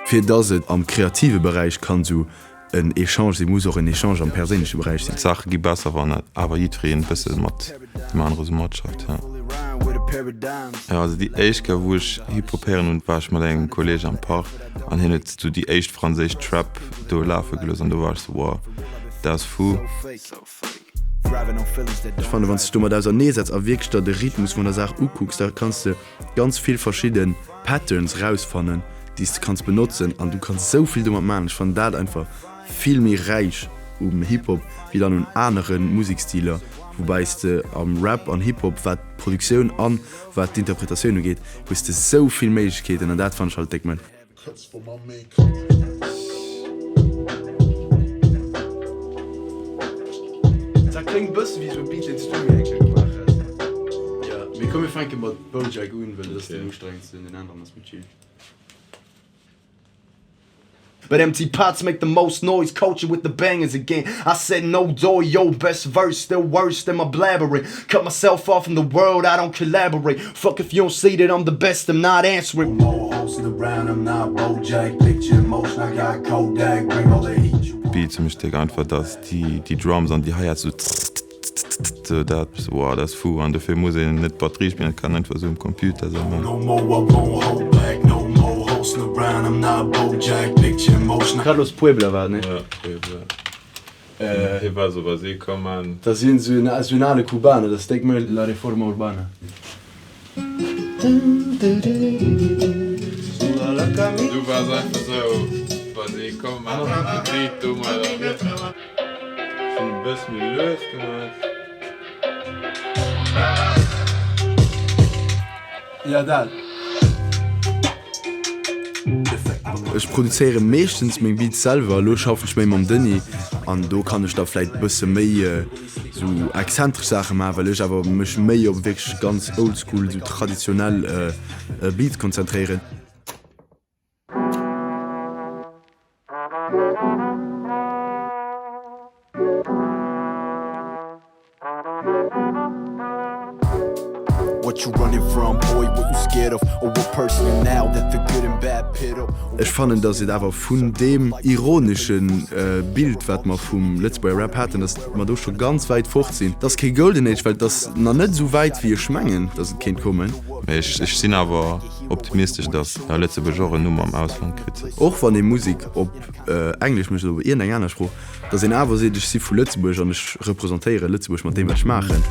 Fir dass et am kreative Beräich kann esou en Echange sinn, muss och en Echange am perséinleche Beräich sinn. D'Saache gi besser, wann awer jiddwereen e bësse mat deem anere sou matschafft, jo. Jo, also déi éischt Kéier wou ech Hip-Hop héieren hunn, war ech mat engem Kolleeg am Park an hien huet sou déi éischt franséisch Trap do lafe gelooss an do war ech sou, wow, dat ass fou. Ech fannen, wann s de dech domat auserneesetz a wierklech der de Rhythmus vun der Saach ukucks, da kanns de ganz vill verschidde Patterns rausfannen, déi s de kanns benotzen an du kanns esou vill domat maachen. Ech fannen dat einfach vill méi räich um Hip-Hop wéi dann un anere Musekstiler, woubäi s de am Rap an Hip-Hop, wat d'Produktioun an wat d'Interpretatioun ugeet, hues de esou vill Méiglechkeeten an dat fannen ech halt déck mëll. Dat kléngt bëssen wéi esou e Beat deen s du mir eng Kéier gemaach häss. Jo, mee komm mir fänke mat Bojack un, well dat ass deen ustrengendsten, deen aneren ass méi chill. But empty pots make the most noise, culture with the bangers again I said no doy, yo best verse, still worse than my blabbering Cut myself off from the world, I don't collaborate Fuck if you don't see that I'm the best, I'm not answering No more horsing around, I'm not Bojack Picture in motion, I got Kodak, bring all the heat you want. Beats hu mech déck einfach, dass déi Drums an déi Hi-Hats sou tss-tss-tss-tss sou dat, wow dat ass fou an dofir muss een net Batterie spillen, dat kann einfach sou um Computer sou man. No more, I won't hold back, no more horsing around, I'm not Bojack Picture in motion, I. Carlos Puebla war et, ne? Ja, Puebla. Hie war sou was ee ka man. Dat ass esou en ale Kubaner, dat ass déck mëll, La Reforma Urbana. Du waars einfach sou was ee komm man de Beat domadder. Ech hunn e bësse méi lues gemaach. Jo dat. Ech produzéiere meeschtens meng Beats selwer. Elo schaffen ech méi mam Denis an do kann ech da vläit bësse méi sou exzentresch Saache maachen, well ech awer mech méi op wierklech ganz oldschool, sou traditionell Beats konzentréieren. Ech fannen, datt et awer vun deem ironesche Bild, wat mer vum Lëtzebuerger Rap haten, datt mer do scho ganz wäit fort sinn. Et ass kee Golden Age, well et ass nach net esou wäit, wéi ech mengen, datt et kéint kommen. Mee ech sinn awer optimistesch, datt Lëtzebuerg och en Numm am Ausland kritt. Och wann ee Musek op Englesch mécht oder op iergendeng aner Sprooch, Dass een awer seet, ech si vu Lëtzebuerg an ech representéiere Lëtzebuerg mat deem wat ech maachen.